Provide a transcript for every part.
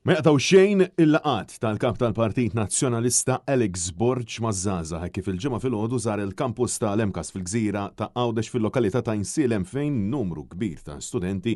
Ma jaqtgħu xejn il-laqgħat tal-Kap tal-Partit Nazzjonalista Alex Borg maż-żgħażagħ hekk kif il-Ġimgħa filgħodu żar il-kampus ta' l-MCAST fil-gżira ta' Għawdex fil-lokalità ta' Għajnsielem fejn numru kbir ta' studenti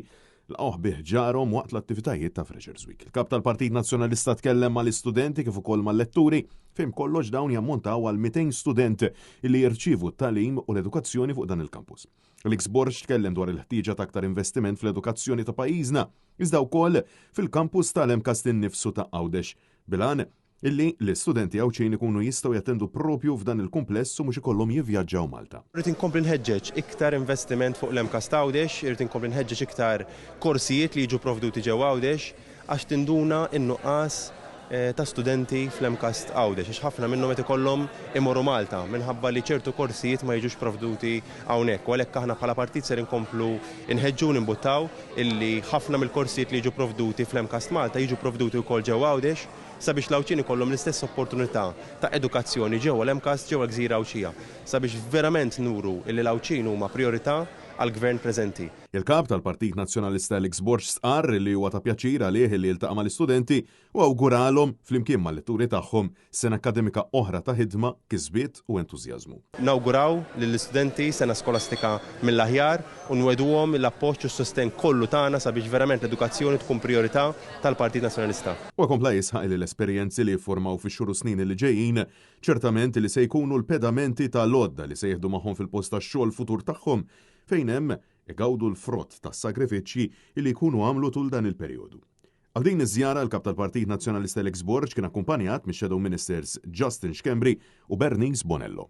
laqgħuh bi ħġarhom waqt l-attivitajiet ta' Freshers Week. Il-Kap tal-Partit Nazzjonalista tkellem mal-istudenti kif ukoll mal-letturi fejn b'kollox dawn jammontaw għal 200 student li jirċievu t-tagħlim u l-edukazzjoni fuq dan il-kampus. Alex Borg tkellem dwar il-ħtieġa ta' aktar investiment fl-edukazzjoni ta' pajjiżna, iżda wkoll fil-kampus tal-MCAST innifsu ta' Għawdex, bil-għan illi l-istudenti Għawdxin ikunu jistgħu jattendu propju f'dan il-kumpless u mhux ikollhom jivvjaġġaw Malta. Irrid inkompli nħeġġeġ iktar investiment fuq l-MCAST Għawdex, irrid inkompli nħeġġeġ iktar korsijiet li jiġu provduti ġewwa Għawdex għax tinduna n-nuqqas ta' studenti fl-MCAST Għawdex għax ħafna minnhom qed ikollhom imorru Malta minħabba li ċertu korsijiet ma jiġux provduti hawnhekk u għalhekk aħna bħala partit ser inkomplu nħeġġu u nimbuttaw illi ħafna mill-korsijiet li jiġu provduti fl-MCAST Malta jiġu provduti wkoll ġewwa Għawdex sabiex l-Għawdxin ikollhom l-istess opportunità ta' edukazzjoni ġewwa l-MCAST ġewwa l-gżira Għawdxija sabiex verament nuru illi l-Għawdxin huma prijorità għall-Gvern preżenti. Il-Kap tal-Partit Nazzjonalista Alex Borg stqarr li huwa ta' pjaċir għalih li jiltaqa' mal-istudenti u awguralhom, flimkien mal-letturi tagħhom, sena akkademika oħra ta' ħidma, kisbiet u entużjażmu. Nawguraw lill-istudenti sena skolastika mill-aħjar u nwegħduhom l-appoġġ u s-sostenn kollu tagħna sabiex verament l-edukazzjoni tkun prijorità tal-Partit Nazzjonalista. Huwa kompla jisħaq li l-esperjenzi li jiffurmaw fix-xhur u snin li ġejjin ċertament li se jkunu l-pedamenti tal-għodda li se jieħdu magħhom fil-post tax-xogħol futur tagħhom fejn hemm igawdu l-frott tas-sagrifiċċji li jkunu għamlu tul dan il-perjodu. Għal din iż-żjara l-Kap tal-Partit Nazzjonalista Alex Borg kien akkumpanjat mix-Shadow Ministers Justin Schembri u Bernice Bonello.